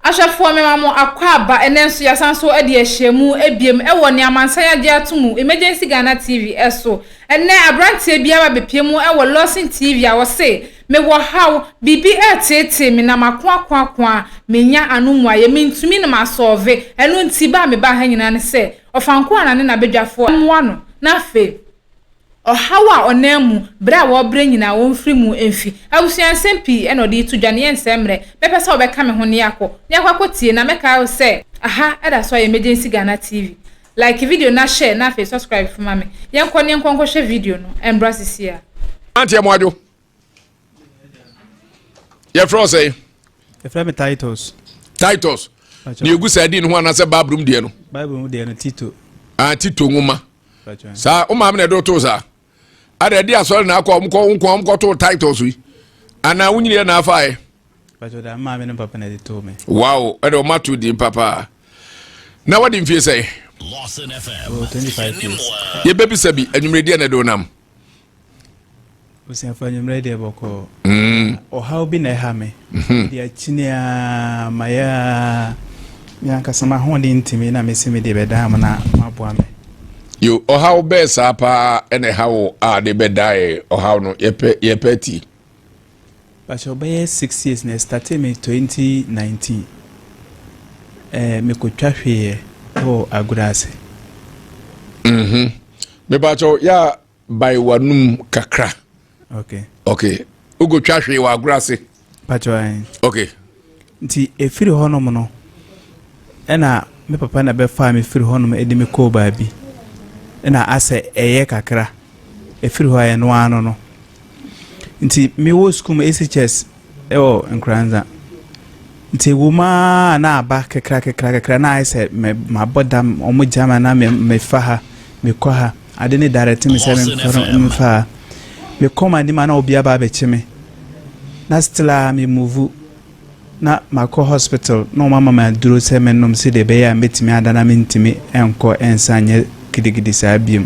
Ahwɛfoɔ mema mo akwaaba ɛnɛ nso yɛasan so de ahyiamu abiem wɔ nea amansan agye ato mu Emergency Ghana TV so. Ɛnɛ abranteɛ bi aba bɛpie mu wɔ Lawson TV a ɔse mewɔ haw, biribi reteetee me na makoakoakoa a mennya ano mmuaeɛ, mentumi na masɔɔve, ɛno nti ba a mebaa ha nyinaa ne sɛ Ɔfanko a na ne n'abadwafoɔ mmoa no na afei Ɔhaw a ɔnam mu bere a wɔrebrɛ nyinaa wɔmfiri mu mfi. Abusua nsɛm pii na ɔde reto dwa no yɛnsɛe mmerɛ. Mɛpɛ sɛ wobɛka me ho na yɛakɔ na yɛakɔ akɔtie na mɛkae wo sɛ aha da so ayɛ Emergency Ghana TV. Like video na share na afei subscribe fo ma me. Yɛnkɔ na yɛnkɔ nkɔhwɛ video no ɛmbra sisi a. Auntie Amoadwo. Yɛfrɛ wo sɛn? Yɛfrɛ me Titus. Titus. Ne egu saa di ne ho anaasɛ Bible mu deɛ no? Bible mu deɛ no Tito. Ah, Tito nwoma. Saa wo maame na ɛde wo too saa. Ada ɛde asɔre na akɔ ɔmo kɔ nko ɔmo kɔ too Titus yi. Anaa wo nyini na afa yɛ? Pacho da maame ne papa na ɛde too me. Wow, ɛde ɔmo ato din papa. Na wadi mfie sɛn? Oh, 25 years. Yɛbɛbisa bi anwummerɛ deɛ na ɛde wo nam. Abusuafo anwummerɛ deɛ bɔkɔɔ. Ɔhaw bi na ɛha me. Mede akyini ara mayɛ ara me ankasa m'ahoɔden ntumi na mese mede bɛdaa mo na moaboa me. Yo, ɔhaw bɛɛ saa paa ɛna ɛha wo a de bɛdae ɔhaw no yɛpɛ yɛpɛ ti. Pakyɛ ɔbɛyɛ 6 years na ɛstartee me 2019. Ɛɛ mekɔtwa hweeɛ ɛwɔ agorɔ ase. Mepakyɛw yɛ a bae w'anum kakra. Okay. Okay. Wokɔtwa hwee wɔ agorɔ ase. Pakyɛ ɛn. Okay. Nti ɛfiri hɔnom no ɛna me papa na bɛfaa me firi hɔnom de me kɔɔ baabi ɛna asɛ ɛyɛ kakra ɛfiri hɔ a ɛno ano no nti mewɔ sukuu mu SHS ɛwɔ Nkoranza nti ɛwɔ mu ara na aba kakra kakra kakra na ayɛ sɛ me mabɔ dam ɔmo gya me na me mefa ha mekɔ ha ade ne direct me sɛ memfa no memfa ha mekɔ m'anim a na obi aba abɛkye me na still a me move na makɔ hospital na ɔmo ama me aduro sɛ menom sɛdeɛ ɛbɛyɛ a mɛtumi ada na mentumi nkɔ nsa nyɛ gidigidi saa biom.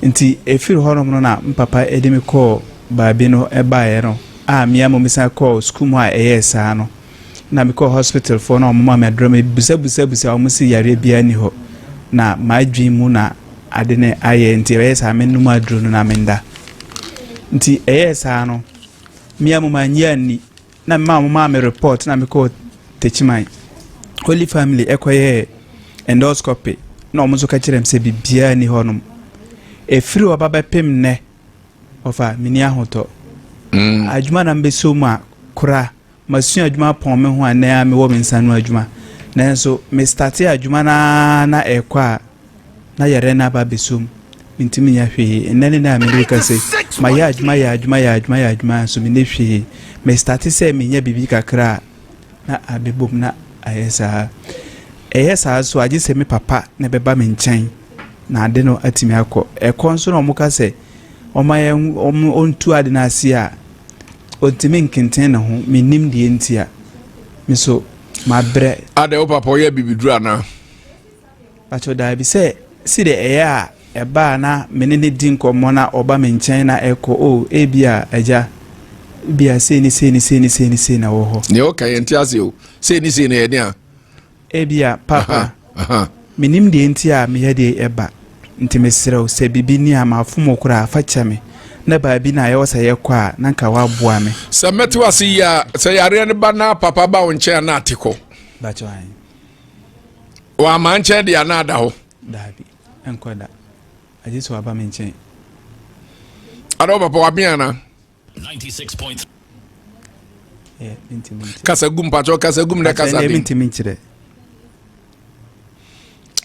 Nti ɛfiri hɔnom no na mpapa de me kɔɔ baabi no ɛbaeɛ no a mmea mo mesan kɔɔ sukuu mu a ɛyɛɛ saa no na mekɔɔ hospital foɔ na ɔmo ma me aduro me busabusabusa ɔmo si yareɛ biara ni hɔ na m'adwene mu na ade no ayɛ nti ɛyɛ saa menom aduro no na menda. Nti ɛyɛɛ saa no mmea mo mannye anni na mmaa mo maa me report na mekɔɔ Techiman Holy Family ɛkɔyɛɛ endoscopy na ɔmo nso ka kyerɛ me sɛ biribiara ni hɔnom. Ɛfiri hɔ ba bɛpem nnɛ ɔfa menni ahotɔ. Adwuma na mbɛsɔ mu a kora masua adwuma apɔn me ho a nnɛ a mewɔ me nsa no adwuma nanso me starte adwuma naa na ɛkɔ a na yɛrɛ no aba abɛsɔ mu mentumi nyɛ hwee. Nnɛ ne nnɛ a mene wo kasa yi mayɛ adwuma yɛ adwuma yɛ adwuma yɛ adwuma nso menni hwee. Me starte sɛ menya biribi kakra a na abɛbom na ayɛ saa. Ɛyɛ saa nso agye sɛ me papa na ɛbɛba me nkyɛn na ade no atumi akɔ. Ɛkɔ nso na ɔmo ka sɛ ɔma yɛn ɔmo ɔntu ade no ase a ɔntumi nkenten ne ho. Mennim deɛ nti a me so mabrɛ. Adɛ wo papa ɔyɛ bibiduro anaa? Pakyɛ daabi sɛ si deɛ ɛyɛ a ɛba a na me ne ne di nkɔmmɔ na ɔba me nkyɛn na ɛkɔ o ebi a agya ebi a sei ne sei ne sei ne sei ne sei na ɛwɔ hɔ. Nea ɔka yɛn ti ase o sei ne sei na yɛ nea. Ebi a papa menim deɛ nti a meyɛ deɛ ɛba nti mesrɛ wo sɛ biribi ni a mafom wo koraa fa kyɛ me na baabi na ɛwɔ sɛ yɛkɔ a na nka woaboa me. Sɛ mɛte wo ase yie a sɛ yareɛ no ba na papa ba wo nkyɛn a na ate kɔ. Bakyɛ ahe. Wama nkyɛn deɛ a na ada hɔ. Daabi ɛnkɔ da agye sɛ waba me nkyɛn. Ada wo papa wabea ana? Kasa gum pakyɛ kasa gum na kasa den. Mentumi nkyerɛ.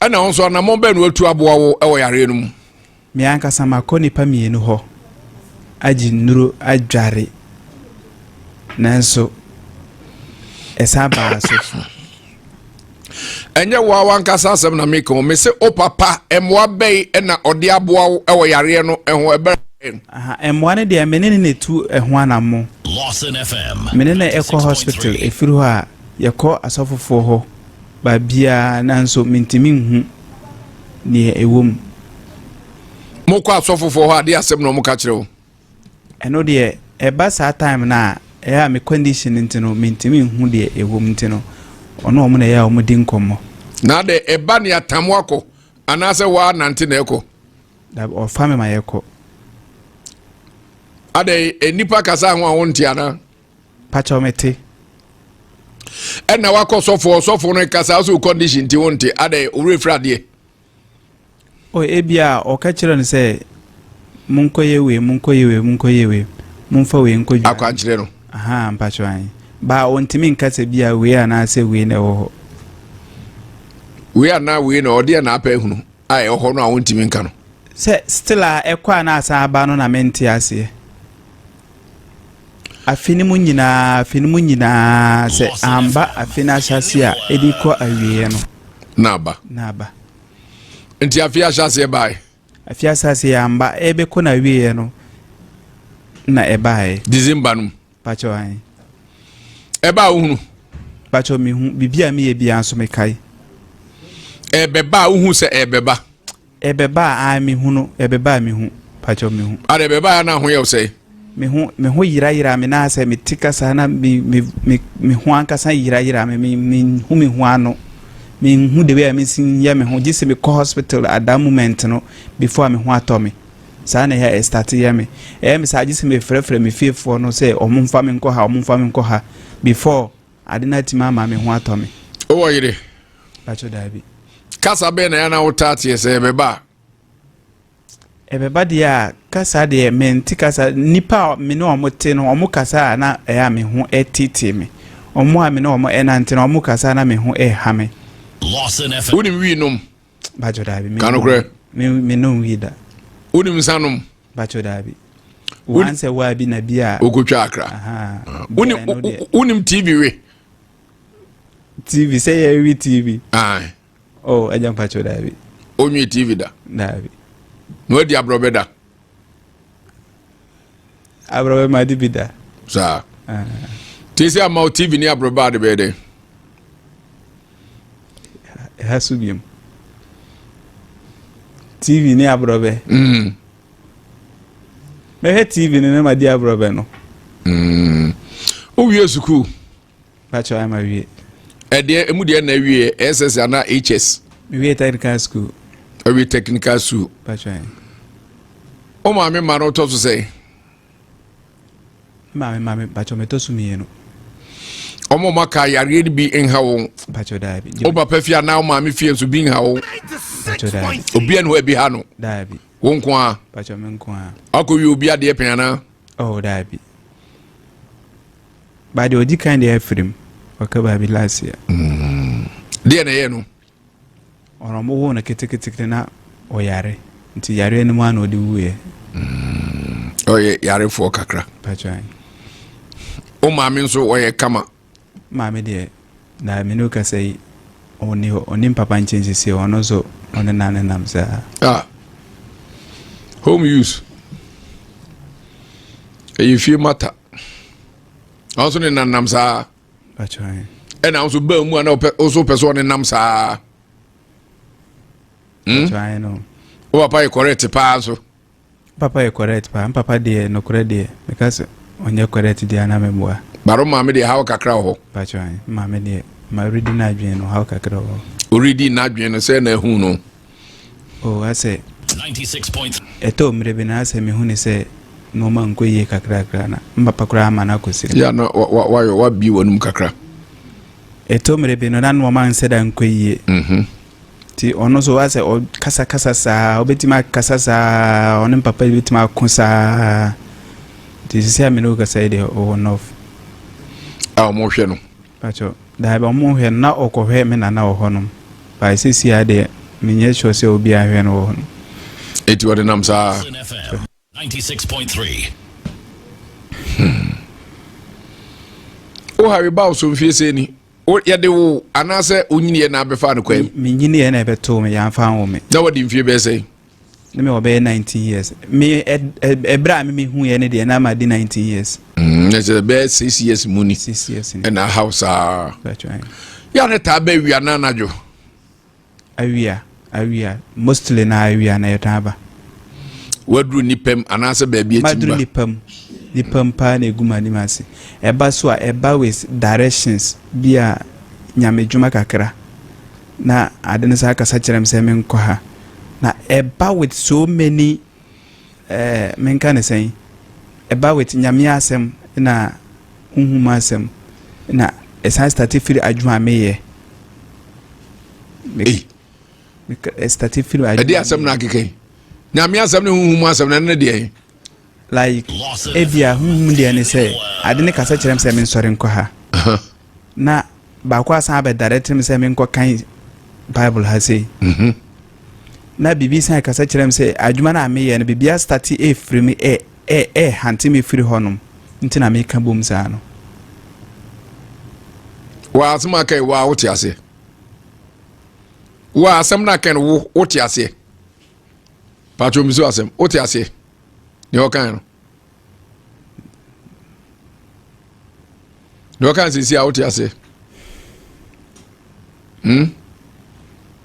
Ɛna wo nso anammɔn bɛn na watu aboa wo wɔ yareɛ no mu? Me ankasa makɔ nnipa mmienu hɔ agye nnuro adware nanso ɛsan baa so. Ɛnyɛ wo a wankasa asɛm na meka o mese wo papa mmoa bɛn na ɔde aboa wo wɔ yareɛ no ho ɛbɛrɛ. Mmoa no deɛ me ne ne na ɛtu ɛho anammo. Me ne no ɛkɔ hospital ɛfiri hɔ a yɛkɔ asɔfofoɔ hɔ baabiara nanso mentumi nhu deɛ ɛwɔ mu. Mokɔ asɔfofoɔ hɔ adeɛ asɛm na wɔka kyerɛ wo? Ɛno deɛ ɛba saa time no a. Ɛyɛ a me condition nti no mentumi nhu deɛ ɛwɔ mu nti no ɔne wɔn na ɛyɛ a wɔn di nkɔmmɔ. Na adɛ ɛba ne atam akɔ anaasɛ waa nante na ɛkɔ? Dabi ɔfa me ma yɛkɔ. Adɛ nnipa kasa ho a wonte anaa? Pakyɛw mete. Ɛna wakɔ sɔfo ɔsɔfo no kasa so condition nti wonte adɛ owurɛ firi adeɛ. O ebia ɔka kyerɛ no sɛ monkɔyɛ wei monkɔyɛ wei monkɔyɛ wei momfa wei nkɔ dwa. Akwankyerɛ no. Aha mpakyɛw anyi. Ba ɔntumi nka sɛ bia wei anaasɛ wei na ɛwɔ hɔ. Wei anaa wei na ɔdeɛ na apɛ ahunu a ɛwɔ hɔ no a ɔntumi nka no. Sɛ still a ɛkɔ a na asan aba no na mente aseɛ. Afe no mu nyinaa, afe no mu nyinaa, sɛ amba afe no ahyɛase a, ɛde kɔ awieɛ no. Na aba. Na aba. Nti afe ahyɛaseɛ bae. Afe ahyɛaseɛ amba, ɛbɛkɔ na awieɛ no na ɛbaeɛ. December no mu. Pakyɛ ahe. Ɛba a wohunu. Pakyɛ mehu, biribi a meyɛ biara nso mekae. Ɛbɛba a wohu sɛ ɛbɛba. Ɛbɛba a ae me hunu ɛbɛba a me hu pakyɛw me hu. Ada ɛbɛba a na ho yɛ wo sɛn? Me ho me ho yera yera me na sɛ me te kasa na me me me me ho ankasa yera yera me me me hu me ho ano me nhu the way a me si yɛ me ho gye sɛ me kɔ hospital at that moment no before a me ho atɔ me saa na ɛyɛ ɛstart yɛ me ɛyɛ me saa gye sɛ me frɛfrɛ me fiefoɔ no sɛ ɔmo nfa me nkɔ ha ɔmo nfa me nkɔ ha before Ade no atumi ama me ho atɔ me. Wowɔ yere? Pacho daabi. Kasa bɛn na yana wotaa teɛ sɛ ɛbɛba a? Ɛbɛba deɛ a kasa deɛ mente kasa nipa a me ne wɔn te no wɔn kasa a na ɛyɛ a me ho ɛtetee me wɔn a me ne wɔn ɛnante no wɔn kasa na me ho ɛha me. Wonim wii nom? Pacho daabi. Kanokorɛ. Me me nom wii da. Wonim nsa nom? Pacho daabi. Wansɛ waa bi na bi a. Okotwa akra. Wonim TV we? TV sɛ yɛwe TV. Aye. Oh, agya mpacho daabi. Onwi TV da? Daabi. Na wadi aborɔbɛ da? Aborɔbɛ ma di bi da. Saa. Te sɛ ama wo TV ne aborɔbɛ ade bɛyɛ dɛn? Ɛha so biom. TV ne aborɔbɛ. Mm. Mɛhwɛ TV no na madi aborɔbɛ no. Mm. Wowie sukuu? Pakyɛ ama wie. Ɛdeɛ emu deɛ na awie SS anaa HS? Mewie technical school. Awie technical school. Pakyɛ. Wo maame ma no tɔ so sɛn? Maame maame pakyɛ metɔ so mmienu. Ɔmo ɔmo aka yareɛ no bi nha wɔn. Pakyɛ daabi. Wo papa fie anaa wo maame fie nso bi nha wɔn. Pakyɛ daabi. Obi ɛna hɔ bi ha no. Daabi. Wo nko ara. Pakyɛ me nko ara. Akɔ wie obi adeɛ pɛn anaa? Oh daabi. Ba deɛ ɔdi kan deɛ afiri mu. Ɔka baabi last year. Mm. Deɛ na ɛyɛ no? Ɔno ɔmo woo no ketekete na ɔyare. Nti yareɛ no mu a na ɔde wuiɛ. Mm. Ɔyɛ yarefoɔ kakra. Pakyɛ. Wo maame nso ɔyɛ kama. Maame deɛ na me ne wo kasa yi ɔnni hɔ ɔnni mpapa nkyɛn sisi ɔno nso ɔne na ne nam saa. Ah home use ɛyɛ fie mata ɔno nso ne nanam saa ɛna nso baa mu a na ɔpɛ ɔnso pɛ so ɔne nam saa. Hmm? Wo papa yɛ correct paa nso. Papa yɛ correct paa. Mpapa deɛ nokorɛ deɛ meka sɛ ɔnyɛ correct deɛ ana meboa. Baro maame deɛ haw kakra wɔ hɔ. Pakyɛ ayi maame deɛ ma redi n'adwene no haw kakra wɔ hɔ. Oredi n'adwene no sɛ na ehu no. Oh asɛ ɛtɔ mmerɛ bi na asɛ mehu ne sɛ nneɛma nkɔ yie kakrakra na mpapa koraa ama no akɔ siri. Ya na wayɔ wabie w'anum kakra. Ɛtɔ mmerɛ bi no na nneɛma nsɛ da nkɔ yie. Mhm. Nti ɔno nso asɛ ɔkasakasa saa, ɔbɛtumi akasa saa, ɔne papa yi bɛtumi ako saa. Nti sisi a me ne wo kasa yi deɛ ɔwɔ north. A wɔn hwɛ no. Pakyɛ daabi wɔn hwɛ no na ɔkɔhwɛ me nana wɔ hɔnom. But sisi a deɛ menyɛ sure sɛ obiara hwɛ no wɔ hɔ no. Eti ɔde nam saa. Hmm. Wo Harry ba so mfie sɛ ni. Wo yɛde wo anaasɛ wonyiniɛ na abɛfa no kwan mu? Menyiniɛ na ɛbɛtoo me, yɛamfa anwo me. Na wadi mfie bɛyɛ sɛn? Ne me wɔ bɛyɛ 19 years. Me ɛberɛ a me mehuiɛ ne deɛ na madi 19 years. Mm, na kyerɛ bɛyɛ 6 years mu ni. 6 years ni. Ɛna ahaw saa. Yɛ ne taa bɛ awia na anadwo. Awia, awia, mostly na awia na yɛtaa ba. Waduru nipa mu anaasɛ baabi atim ba? Maduru nipa mu. Nipa mu paa na egu m'anim ase. Ɛba so a, ɛba with directions bi a nyamedwuma kakra. Na ade no saa kasa kyerɛ me sɛ menkɔ ha. Na ɛba with so many eh, menka ne sɛn, ɛba with nyame asɛm na honhom asɛm na ɛsan starte firi adwuma a meyɛ. Me, me starte firi adwuma. Ɛde asɛm na akeka yi. Nyame asɛm ne honhom asɛm na ɛno ne deɛ. Like ebia honhom deɛ ne sɛ ade ne kasa kyerɛ me sɛ mensɔre nkɔ ha. Na baako asan abɛ direct me sɛ menkɔ kan Bible ha sei. Mm-hmm. Na biribi san kasa kyerɛ me sɛ adwuma no a meyɛ no biribi astate ɛfiri me ɛ ɛ ɛ hante me firi hɔnom nti na meka bom saa no. Wɔ asɛm aka yi wɔ a wote aseɛ. Wɔ asɛm no aka no wo wote aseɛ. Patro mi so asɛm wote aseɛ. Deɛ ɔkan no. Deɛ ɔka sisi a wote aseɛ. Hmm?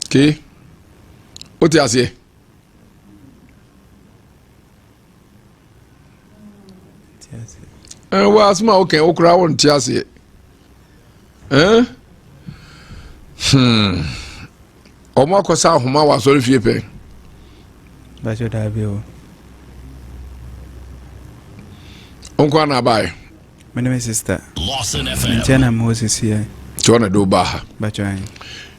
Ke? Wote aseɛ? Eh, wɔ asɛm a woka wo koraa wonte aseɛ. Eh? Hmm. Ɔmo akɔsa ahoma wɔ asɔre fie pɛn. Bàtò daabi o. Nko ana abae. Me ne me sister. Me nkyɛn na mewɔ sisi yɛ. Tí ɔna de wo baa ha. Bàtò ayi.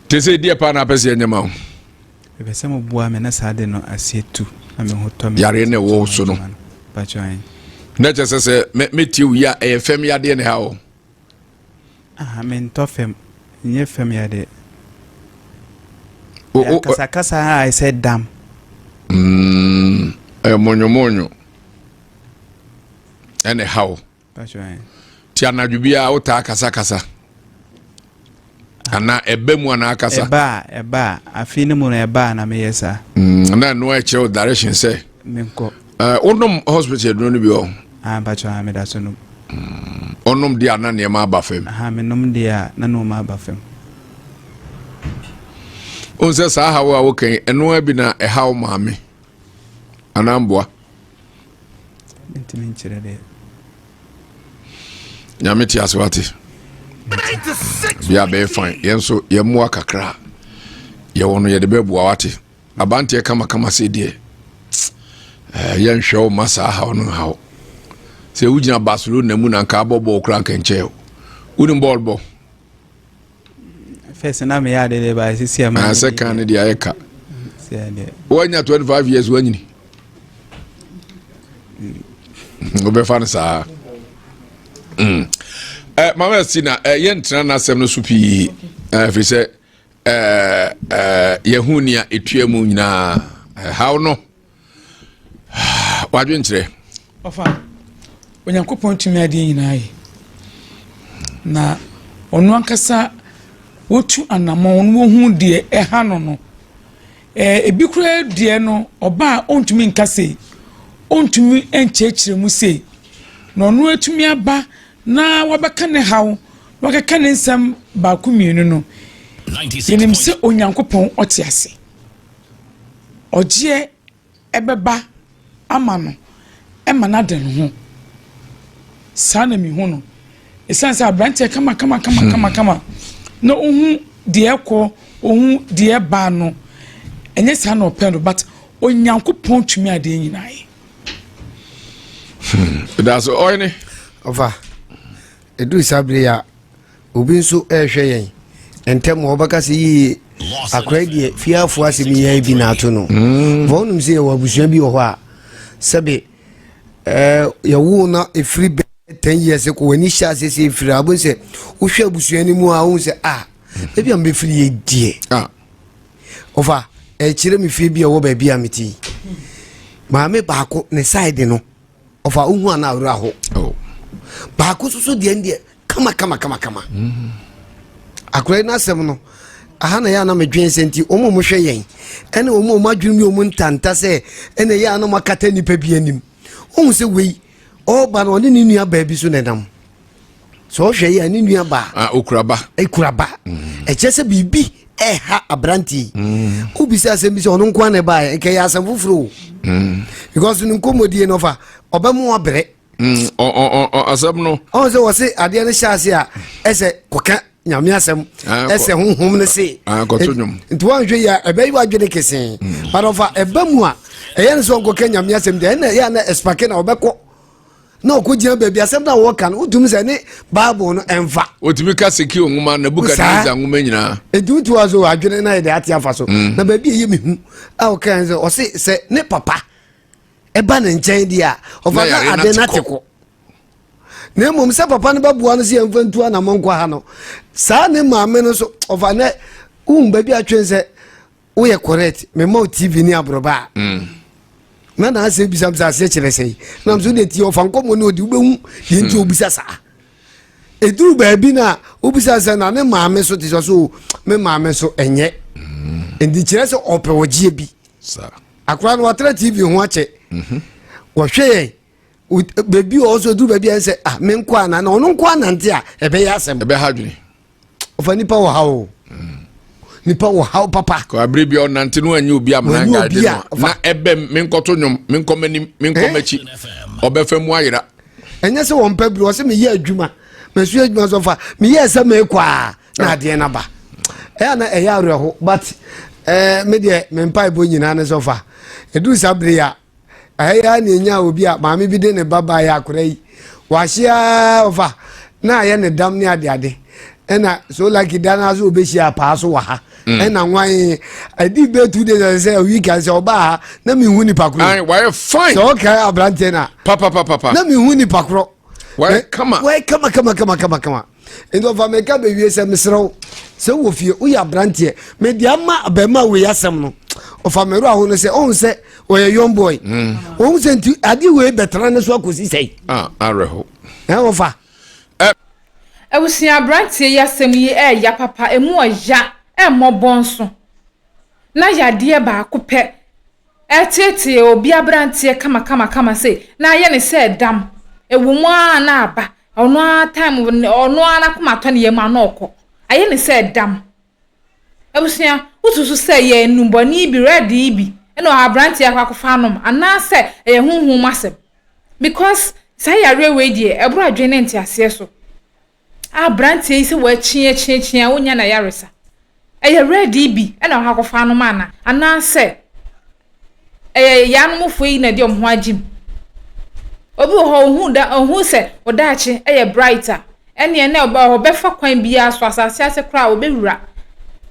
Te sɛ deɛ paa na apɛ sɛ ɛnyɛ ma wo. Mepɛ sɛ mo boa me na saa de no aseɛ tu na me ho tɔ me. Yareɛ na ɛwɔ so no. Bàtò ayi. Na kyɛ sɛ sɛ mɛtie wo yi a ɛyɛ fam yadeɛ na ɛha wo. Aha, mentɔ fam. Nyɛ fam yadeɛ. Kasakasa a ɛsɛ dam. Mm, ɛyɛ monyomonyo. Ɛna ɛha wo. Ti anadwo biara wotaa kasakasa. Anaa ɛbɛ mu anaa kasa. Ɛba a ɛba a afei no mu no ɛba a na meyɛ saa. Mm, na ɛno ɛkyerɛ wo direction sɛ. Menkɔ. Uh, wonom hospital aduro no bi wɔ? Ah, mpakyɛ ah, meda so nom. Mm, wonom deɛ a na nneɛma aba fam. Aha, menom deɛ a na nneɛma aba fam. Wohu sɛ saa haw a woka yi, ɛno bi na ɛhaw maame anaa mboa? Mentumi nkyerɛ deɛ. Nyame te ase wate. Bia bɛyɛ fine. Yɛn nso yɛn mmoa kakra. Yɛwɔ no yɛde bɛboa wate. Abanteɛ kamakama sei deɛ eh, yɛnhwɛ wo ma saa haw no nhaw. Sɛ wogyina Barcelona mu na nka abɔ bɔɔl koraa nka nkyɛɛ wo. Wonim bɔɔl bɔ? First na meyɛ ade deɛ ba sisi ama. Ah, sɛ kan no deɛ ayɛ ka. Woanya 25 years woanyini. Wobɛfa no saa. Mm. Eh, Mama Sina, eh, yɛntena n'asɛm no so pii ɛfiri eh, sɛ eh, eh, yɛhu nea ɛtua mu nyinaa ɛhaw eh, no wadwenkyerɛ ɔfa Onyankopɔn tumi adeɛ nyinaa yɛ na ɔno ankasa wɔtu anammɔn na wɔhu deɛ ɛha no no eh, ebi koraa deɛ no ɔba a ɔntumi nka sei ɔntumi nkyerɛkyerɛ mu sei na ɔno atumi aba na wabɛka ne haw na wakeka ne nsɛm baako mmienu no, yɛnim sɛ Onyankopɔn ɔte ase. Ɔgyeɛ ɛbɛba ama no ɛma no ada ne ho. Saa na mehu no. Ɛsiane sɛ aberanteɛ kama kama kama hmm. kama kama na ohu deɛ ɛkɔ ohu deɛ ɛba no ɛnyɛ saa na ɔpɛ no but Onyankopɔn tumi adeɛ nyinaa yɛ. Hmm. That's ɔyene. Ɔfa, ɛduru saa bere yi a, obi nso ɛrehwɛ yɛn ntɛm a ɔbɛka sɛ yie akora deɛ fiafoɔ asɛm yi bi na ato no. Mm. Fɔ wonim sɛ yɛwɔ abusua bi wɔ hɔ a sɛbe ɛɛ yɛwo na ɛfiri bɛ 10 years kɔ w'ani hyɛ ase sɛ ɛfiri a wobɛhu sɛ wohwɛ abusua no mu a wohu sɛ ah baabi a mebɛfiri yɛ deɛ. Ah. Ɔfa, ɛkyerɛ me fie bi a ɛwɔ baabi a mete yi. Maame baako ne side no, ɔfa wohu a na awerɛ aho. Oh. Baako soso deɛ deɛ kama kama kama kama. Mm. Akora yi n'asɛm no, aha na yɛ ana medwen sɛ nti wɔn a wɔhwɛ yɛn ɛne wɔn a wɔn adwene mu wɔn ntanta sɛ ɛna yɛ ana wɔn akata nipa bi anim. Ohun sɛ wei ɔreba no ɔne ne nua baa bi so na ɛnam. Sɛ ɔhwɛ yi a ne nua baa. Ah, okura ba. Ekura ba. Mm. Ɛkyerɛ sɛ biribi ɛha aberante yi. Mm. Wobisa asɛm bi sɛ ɔno nko ara na ɛbaeɛ nka ɛyɛ asɛm foforɔ o. Mm. Because ne nkɔmmɔdie no ɔfa ɔbɛmo abrɛ. Mm, asɛm no. Ɔn sɛ wɔse adeɛ no hyɛ ase a ɛsɛ kɔka nyame asɛm ah, ɛsɛ honhom no se. Ah, kɔto nnwom. Nti wɔnhwɛ yi a ɛbɛyi w'adwene kesee. Mm. But ɔfa ɛba mu a ɛyɛ no sɛ ɔnkɔka nyame asɛm deɛ ɛna ɛyɛ a na ɛspake na ɔbɛkɔ na ɔkɔ gyina baabi asɛm no a wɔka no wotumi sɛ ne bible no ɛmfa. Otumi ka Sekio nwoma Nebukadnezar nwoma nyinaa. Nti wotu wa so adwene na yɛde ate afa so. Mm. Na baabi a ɛyɛ mehu a ɔka sɛ ɔse sɛ ne papa ɛba ne nkyɛn deɛ a ɔfa na ade no ate kɔ na mmom sɛ papa no bɛboa no sɛ yɛmfa ntu anammɔ nkɔ ha no saa ne maame no so ɔfa nɛ wohu baabi atwen sɛ woyɛ correct mema wo tv ne aborɔba a mm. na naasɛ bisa sɛ aseɛ kyerɛ sɛ nam so wode tie ɔfa nkɔmmɔ ne ɔde wobɛhu deɛ nti ɔbisa hmm. saa ɛduru baabi no a wobisa sɛ na ne maame so te sɛ so me maame so ɛnyɛ hmm. nti kyerɛ sɛ ɔpɛ ɔgyeɛ bi Akora no watena TV ho akyɛ. Mhm. Wɔhwɛ yɛn baabi a ɔsɔ duru baabi a sɛ ah me nko ana na ɔno nko anante a ɛbɛyɛ asɛm. Ɛbɛha adwene. Ɔfa nipa wɔ ha o. Mm. Nipa wɔ ha papa. Kɔ abiri bi ɔnante no anyi obi amena ngaade no na ɛbɛm me nkɔto nnwom me nkɔ m'anim me nkɔ eh? m'akyi ɔbɛfɛ mu ayera. Ɛnyɛ sɛ wɔn pɛ biri ɔsɛ meyɛ adwuma mɛsua adwuma so fa meyɛ sɛ mekɔ a na adeɛ no aba ɛyɛ na ɛyɛ awerɛho but ɛɛ eh, me deɛ me mpaebɔ nyinaa ne sɛ fa ɛduru saa bere a ɛyɛ a na ɛnya obi a maame bi de ne ba ba yɛ akora yi wahyia ɔfa na ayɛ ne dam ne adeade ɛna so lucky da no so obɛhyia apaa so wɔ ha mm. ɛna nwan ɛdi bɛ two days ɛsɛ sɛ week sɛ ɔbaa ha na mehu nipa korɔ sɛ ɔkae aberanteɛ no a na mehu nipa korɔ wayɛ kama wayɛ kama kama kama kama kama nti ɔfa meka bɛwie sɛ mesrɛ wo sɛ wɔ fie woyɛ aberanteɛ mede ama abɛma wei asɛm no ɔfa mmerɛ aho no sɛ ɔhu sɛ ɔyɛ young boy mm. ɔhu sɛ nti adeɛ wei bɛtena ne so akɔsi sɛi ah, awerɛho ɔfa abusua aberanteɛ yi asɛm yi ɛɛya papa emu ɔya ɛmmɔbɔ nso na yadeɛ baako pɛ Ɛreteetee obi aberanteɛ kamakamakama sei na ayɛ no sɛ dam. Ɛwɔ mu ara na aba. Ɔno ara time ɔno ara n'akoma atɔ ne yam a na ɔkɔ. Ayɛ no sɛ dam. Abusua, wosusu sɛ ɛyɛ nnubɔne bi, red yi bi na aberanteɛ akɔ akɔfa anom anaasɛ ɛyɛ honhom mu asɛm? Because saa yareɛ wei deɛ ɛboro adwene ne nteaseɛ so. Aberanteɛ yi sɛ wakyi akyi akyi a ɔnnya n'ayaresa. Ɛyɛ red yi bi na ɔha akɔfa anom ana? Anaasɛ ɛyɛ yaanomfoɔ yi na ɛde wɔn ho agye mu? Obi wɔ hɔ ɔhu da ɔhu sɛ ɔdaakye yɛ bright a, ɛneɛ na ɔbɛfa kwan biara so asase ase koraa ɔbɛwura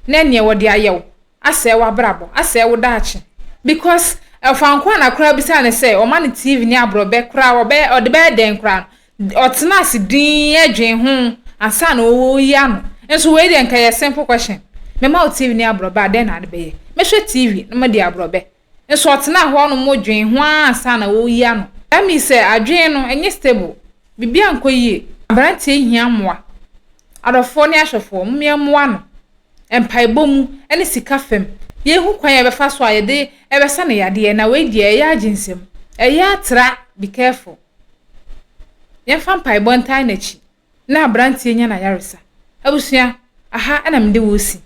na ɛneɛ wɔde ayɛ wo. asɛe w'abrabɔ, asɛe wo daakye because ɔfa nko na koraa bisaa no sɛ ɔma no TV ne aborɔbɛ koraa ɔbɛyɛ ɔde bɛyɛ dɛn koraa no ɔtena ase dinn dwen ho ansa na ɔreyi ano nso wei deɛ nka yɛ simple question mema wo TV ne aborɔbɛ a dɛn na ade bɛyɛ mɛhwɛ TV na madi aborɔbɛ nso ɔtena hɔ nom dwen ho ara ansa na ɔreyi ano that means sɛ adwene no ɛnyɛ stable biribi ankɔ yie aberanteɛ hia mmoa adɔfoɔ ne ahwɛfoɔ mommea mmoa no mpaebɔ mu ne sika fam, yɛnhu kwan a yɛbɛfa so a yɛde bɛsa no yadeɛ, na wei deɛ ɛyɛ agye nsam, ɛyɛ atra, be careful. Yɛmfa mpaebɔ ntaa n'akyi na aberanteɛ nya n'ayaresa. Abusua, aha na mede wo resi.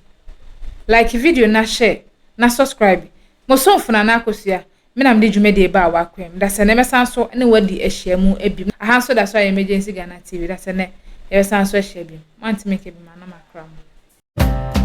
Like video na share na subscribe. Mo somfo Nana Akosua, me na mede dwumadie baa w'akwan mu. Dasɛ nnɛ mɛsan so ne wo adi ahyiamu bio. Aha nso da so ayɛ Emergency Ghana TV. Dasɛ nnɛ yɛbɛsan so ahyia bio. Moantumi nka bi ma na makra mo.